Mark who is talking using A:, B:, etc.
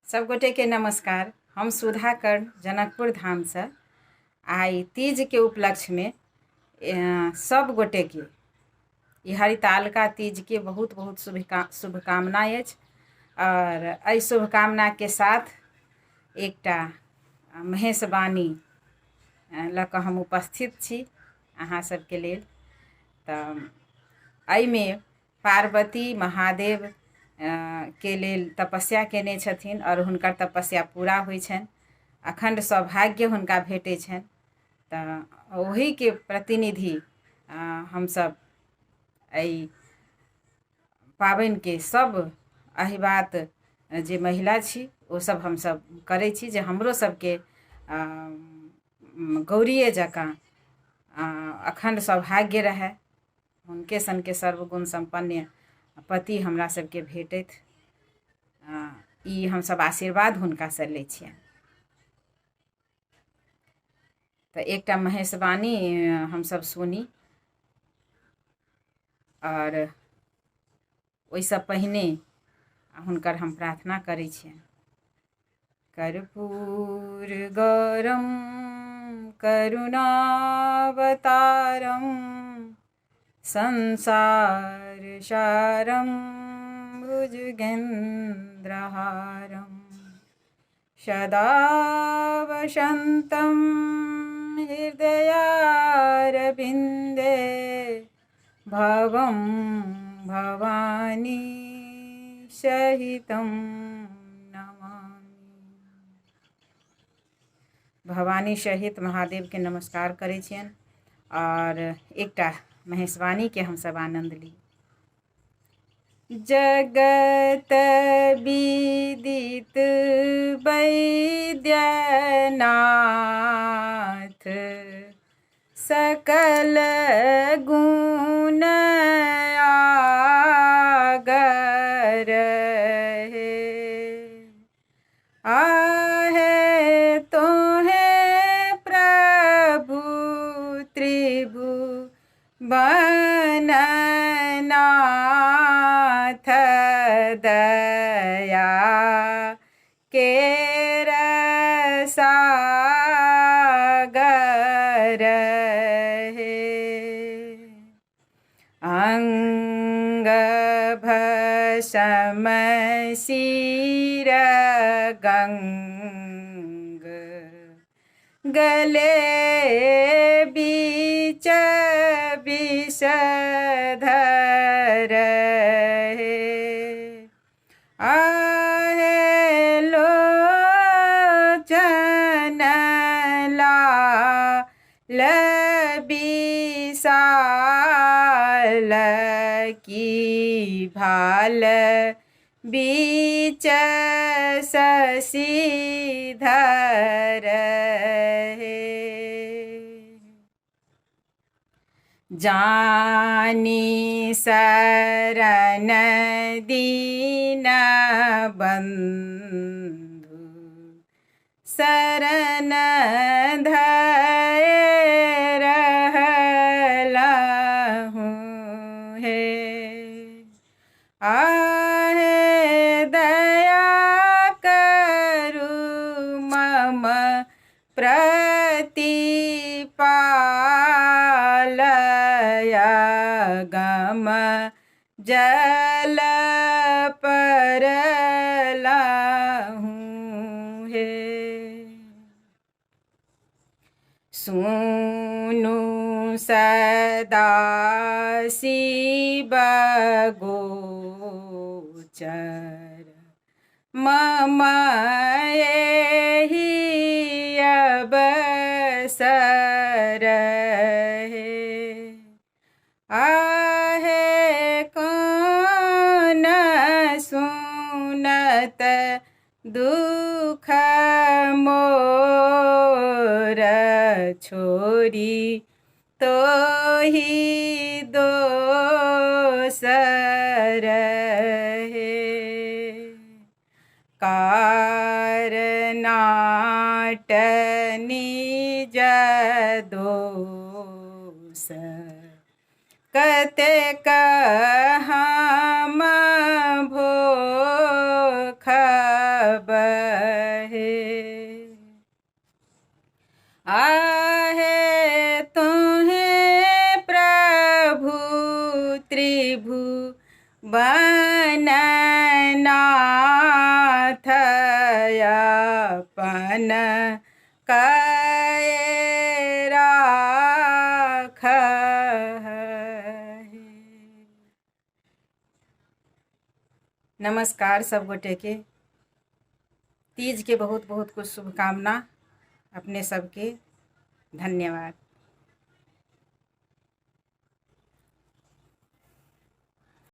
A: सब गोटेके नमस्कार। हम सुधा कर्ण जनकपुर धामसँ आइ तीजके उपलक्ष्यमे सब गोटेके ई हरितालिका तीजके बहुत बहुत शुभकामना अछि। आओर एहि शुभकामनाके साथ एकटा महेशवाणी लऽ कऽ हम उपस्थित छी अहाँ सबके लेल। तऽ एहिमे पार्वती महादेव के लेल तपस्या कयने छथिन आओर हुनकर तपस्या पूरा होइ छनि, अखण्ड सौभाग्य हुनका भेटै छनि। तऽ ओहीके प्रतिनिधि हमसभ एहि पाबनिके सभ अहिबात जे महिला छी ओसभ हमसभ करै छी जे हमरो सभके गौरिए जकाँ अखण्ड सौभाग्य रहए, हुनके सनके सर्वगुण सम्पन्न पति हमरा सबके भेटथि, ई हमसब आशीर्वाद हुनकासँ लै छियनि। तऽ एकटा महेशवाणी हमसब सुनी आओर ओहिसँ पहिने हुनकर हम प्रार्थना करै छियनि। कर्पूर गौरम करुणावतारम संसार सारम भुजगेन्द्रहारम सदा वसन्तं हृदयारविन्दे भवं भवानी सहितं नमामि। भवानी सहित महादेवके नमस्कार करै छियनि आओर एकटा महेशवाणीके हमसभ आनन्द ली। जगत विदित वैद्यनाथ सकल गुण आगर हे, आहे तोहे प्रभु त्रिभुवन नाथ दया केर सागर हे। अंग भसम सिर गंग गले बीच विषधर हे, आहे लोचन लाल विशाल की भाल बीच शशिधर हे। जानी शरण दीन बंधु शरण धय रहलहुँ हे, आहे दया करू मम प्रतिपालय गम जल परलहुँ हे। सुनु सदा शिव गोचर मम एहि अवसर हे, आहे कौन सुनत दुख मोर छोरी तोही दोसर हे। कारनाट निज दोष कतेक हम भोखब बननाथ अपन कए राख। नमस्कार सब गोटेके, तीजके बहुत बहुत कुछ शुभकामना अपने सबके। धन्यवाद।